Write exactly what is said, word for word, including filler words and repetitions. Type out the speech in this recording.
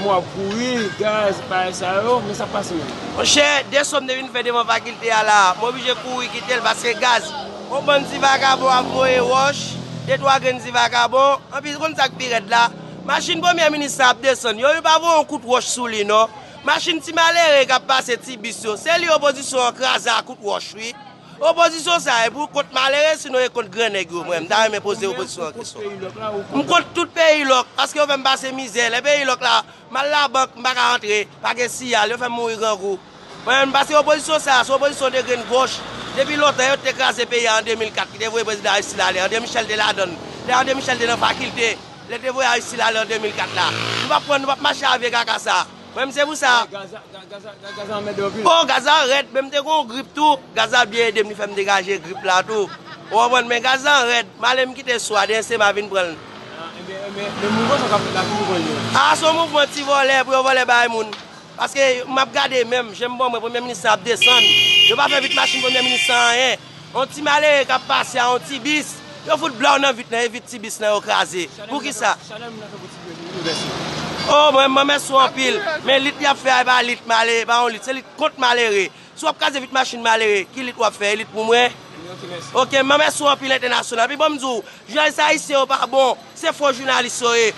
W ap kouri, gaz, bagay sa yo, men sa k pase menm? Monchè, de sòm te vin fè devan fakilte a la, m oblije kouri kite l paske gaz. Yon bann ti vakabon ap voye wòch, de twa grenn ti vakabon, anpi ou konn sa k pi rèd la? Machin premye minis la ap desann, yo, yo pa voye yon kout wòch sou li, non. Machin ti malere k ap pase, ti bis yo, se li opozisyon an kraze ak kout wòch, wi. Opozisyon sa e pou kont malere, sinon e kont grannèg yo, mwen, m ta renmen poze opozisyon an kesyon. M kont tout peyi lòk, paske yo fè m pase mizè. Lè peyi lòk la, m al labank, m pa ka antre, pa gen siyal, yo fè m mouri grangou. Mwen, m pase opozisyon sa, se opozisyon de grenn gòch. Depi lontan, yo te kraze peyi a an de mil kat, ki te voye prezidan Aristide ale, André Michel te ladann. Lè André Michel te nan fakilte, lè te voye Aristide ale an de mil kat la. Nou p ap pran, nou p ap mache a vye kaka sa. Mwen, m se pou sa. Gaza, Gaza, Gaza anmède anpil. Oh, Gaza rèd, men m te gon grip tou. Gaza byen ede m, li fè m degaje grip la tou. Ou konprann, men Gaza rèd. M ale m kite swa, demen se m a vin pran l. Ah, ebyen, ebyen, men mouvman sa k ap fèt la, ki mouvman l ye? Ah, se yon mouvman ti vòlè, pou yo vòlè bay moun. Paske m ap gade menm, jan m bon mwen, premye minis la ap desann. Yo pa fè vit machin premye minis la anyen. Yon ti malere k ap pase a yon ti bis, yo fout blaw nan vit nan, e vit ti bis nan yo kraze. Poukisa? Chalè moun nan fè pou ti bebe, yo vèse. Oh, mwen, mwen mèsi w anpil. Men lit y ap fè a, e pa lit malere, e pa yon lit, se lit kont malere. Si w ap kraze vit machin malere, ki lit w ap fè? E lit pou mwen? Ok, mèsi. Ok, mwen mèsi w anpil entènasyonal. Pi bon m di w, jounalis ayisyen yo pa bon, se fo jounalis yo ye.